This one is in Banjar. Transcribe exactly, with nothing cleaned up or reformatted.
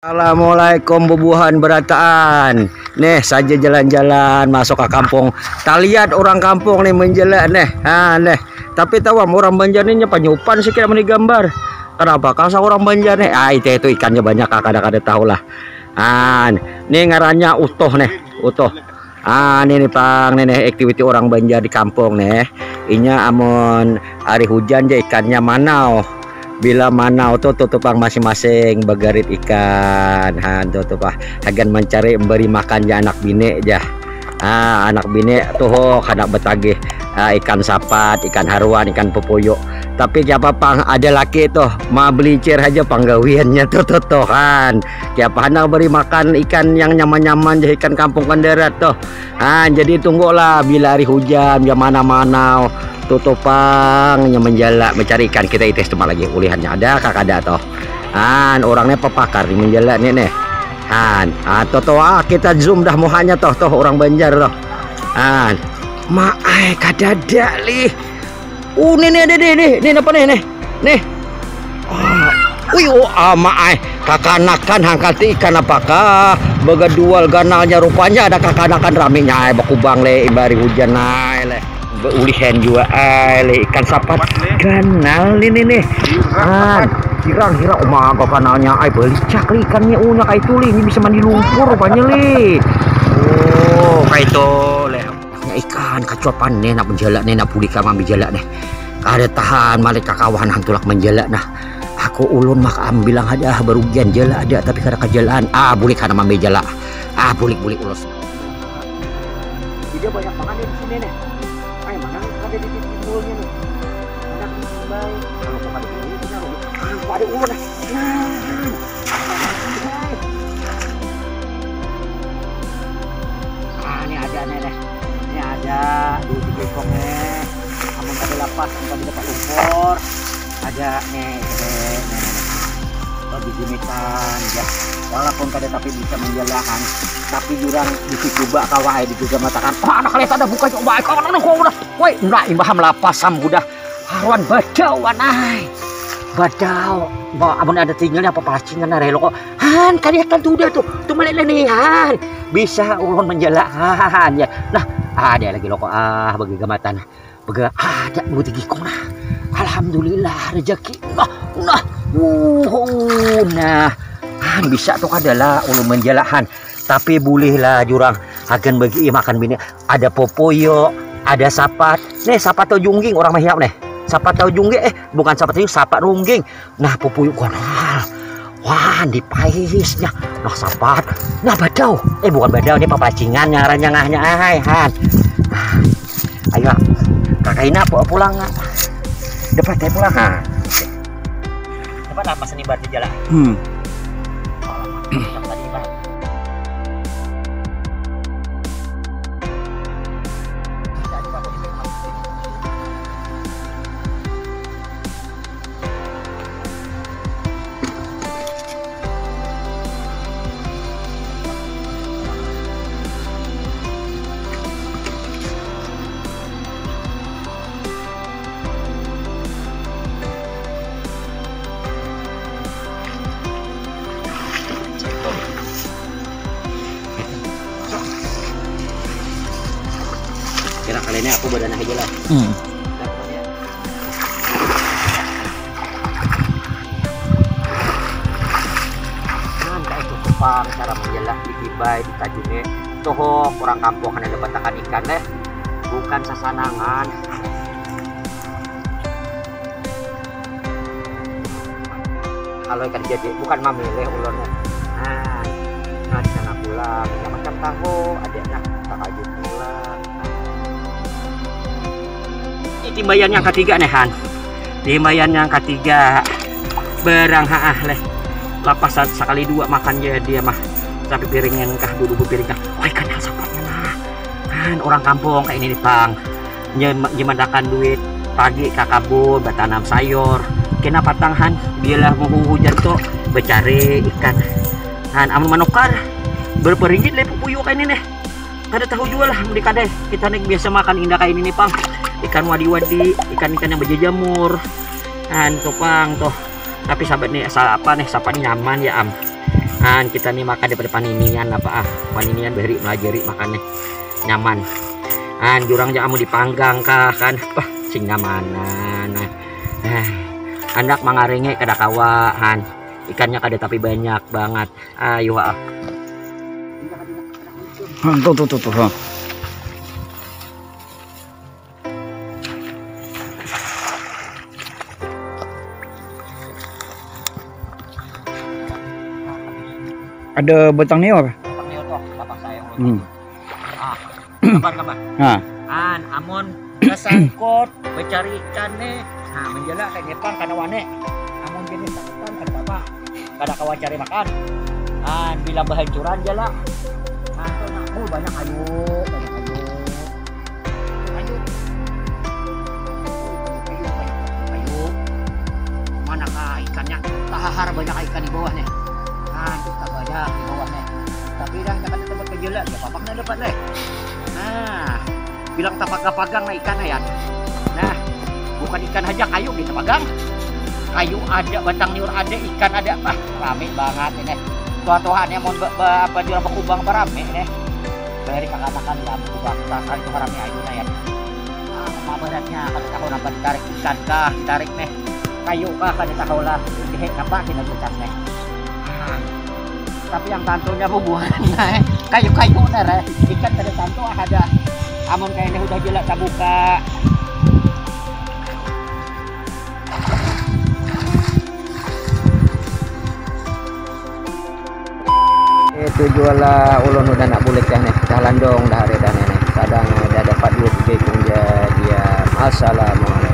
Assalamualaikum bubuhan berataan. Neh saja jalan-jalan masuk ke kampung. Taliat orang kampung nih menjela neh. Ha neh. Tapi tahu am, orang Banjar nih nyapa nyupan sih kira meni gambar. Kenapa kasa orang Banjar nih? Ah itu itu ikannya banyak kada kada tahu lah. Ah nih ngarannya utuh nih, utuh. Ah ini nih pang nih, nih activity orang Banjar di kampung nih. Inya amun hari hujan ja ikannya manau. Bila manau tuh tutup pang masing-masing bagarit ikan. Han tutup ah hagan mencari memberi makan ja anak bini ja. Ah anak bini tuh kada betagih ah, ikan sapat, ikan haruan, ikan pepuyuk. Tapi siapa pang ada laki tuh mau beli chair aja panggawiannya tuh tuh tuh kan. Siapa hendak beri makan ikan yang nyaman-nyaman jadi ikan kampung kendarat tuh. Ah jadi tunggulah bila hari hujan, bila mana-mana tutupang yang menjala mencari ikan kita itis tempat lagi ulihannya ada kak ada toh. Ah orangnya pepakar di menjala nih nih. Han, atau toh ah, kita zoom dah muhanya toh toh orang Banjar toh. Han, maai kadada lih. Uh, nih nih ada nih nih, nih apa nih nih? Nih. Ah, wih, oh ama ai, kakanakan hangkati ikan apakah? Bagadual ganalnya rupanya ada kakanakan raminya ai bakubang le imbari hujan ai le. Beulihan jua ai le ikan sapat ganal ini nih. Ah, hirang hirang uma ganalnya ai belicak le ikannya unya kayak itu le ini bisa mandi lumpur rupanya le. Oh, kayak itu le. Nya ikan kacuapan nih nak menjala nih nak buli kamang bijala nih. Kada tahan malik kakawahan tulak menjala nah. Aku ulun maka ambilang ada ah barugian jala ada tapi kada kajalaan ah bulik hana mambe jala ah bulik bulik ulos. Tidak banyak banget di sini nih. Kayak mana nih ada di titik ulunnya nih. Ada di sini baik. Kalau kok ada di sini ada ulun nah. Nah. Nah, ini ada nih, nih. Ini ada dua tiga ekor nih. Amun tadi lapas, amun tadi dapat lumpur. Ada nih, nih, nih. Oh, biji mitan ya. Walaupun kada tapi bisa menjalahan, tapi jurang bisi coba kawai di juga matakan. Wah, anak kalian ada buka coba. Kau anak kau udah. Woi, enggak imbah melapas sam udah. Haruan badau anai. Badau. Ba amun ada tinggal apa palacingan ada lo kok. Han kaliatan tuh udah tuh. Tuh malik lenihan. Bisa ulun menjalahan ya. Nah, ada lagi lo kok ah bagi gamatan. Bega ada dua tiga kong nah. Alhamdulillah rezeki. Nah, nah. Uh, nah. Han bisa tuh adalah ulun menjalahan. Tapi bolehlah jurang akan bagi makan bini ada popoyo, ada sapat. Nih sapat tau jungging orang mahiap nih. Sapat tau jungging eh bukan sapat tau sapat rungging. Nah popoyo ganal. Wah dipaisnya. Nah sapat. Nah badau. Eh bukan badau nih papacingan ngarannya ngahnya ai han. Ayo kakaina apa pulang. Dapat teh pulang ha. Dapat apa seni berarti jalan? Hmm. Tadi ibarat Kira kali ini aku badan aja lah. Hmm. Nah, itu tepang cara menjelak di kibai di tajune. Toho kurang kampung hanya dapatakan ikan deh. Bukan sasanangan. Kalau ikan jadi bukan mamilih ulurnya. Nah, nah di sana pulang. Yang macam tahu, ada nak tak aja pulang. Ini timbayan yang ketiga nih Han. Timbayan yang ketiga barang haah leh. Lapas sekali dua makan ya dia mah. Sampai piringan kah dulu piring kah. Wah ikan yang sampatnya nah. Han orang kampung kayak ini nih pang. Nyem- nyemadakan duit pagi ke kabun batanam sayur kena patang han biarlah mau hujan tuh becari ikan han amun manukar berapa ringgit leh pupuyu kayak ini nih kada tahu juga lah di kadai kita nih biasa makan indah kayak ini nih pang ikan wadi-wadi ikan-ikan yang berjejamur han tuh pang tuh tapi sahabat nih asal apa nih siapa nih nyaman ya am Han, kita nih makan daripada paninian apa ah. Paninian beri melajari makannya nyaman. Han, jurang jangan mau dipanggang kah kan. Wah, sing nyaman. Nah, nah. Anak mangaringi kada kawa, Han. Ikannya kada tapi banyak banget. Ayo ah. Tuh tuh tuh tuh. Ada batang niur. Batang niur tuh, bapak saya. Hmm. Ah, kabar kabar. Nah. An, amun kesangkut mencari ikan nih. Nah, menjela kayak Jepang karena wane. Amun jenis tangkupan kada apa. Kada kawa cari makan. An, bila berhancuran jela. Nah, tuh nah, oh, banyak kayu, banyak kayu. Kayu. Kayu, kayu, kayu. Mana kah ikannya? Tahahar banyak ikan di bawah nih. Nah, itu tak ada di bawah nih. Tapi yang kita tempat kejela, ya papak nih dapat nih. Nah, bilang tapagang-pagang nah ikan ya. Nah, bukan ikan aja, kayu kita pagang. Kayu ada, batang niur ada, ikan ada. Wah, rame banget ini. Tua-tuaan ya mau be, be, apa juga berkubang berame nih. Dari kakanakan ya berkubang, kakak itu rame ayu nah ya. Ah, apa beratnya kalau tahu napa ditarik ikan kah, ditarik nih. Kayu kah kada tahu lah. Jadi napa kita bukan nih. Ah, tapi yang tantunya bubuhan kayu-kayu nih, ikan kada tantu ada. Amun kayaknya udah jelek terbuka. Itu jual lah ulun udah nak bulik dah nih, dah landong dah hari dah nih. Kadang udah dapat duit baik pun dia. Assalamualaikum.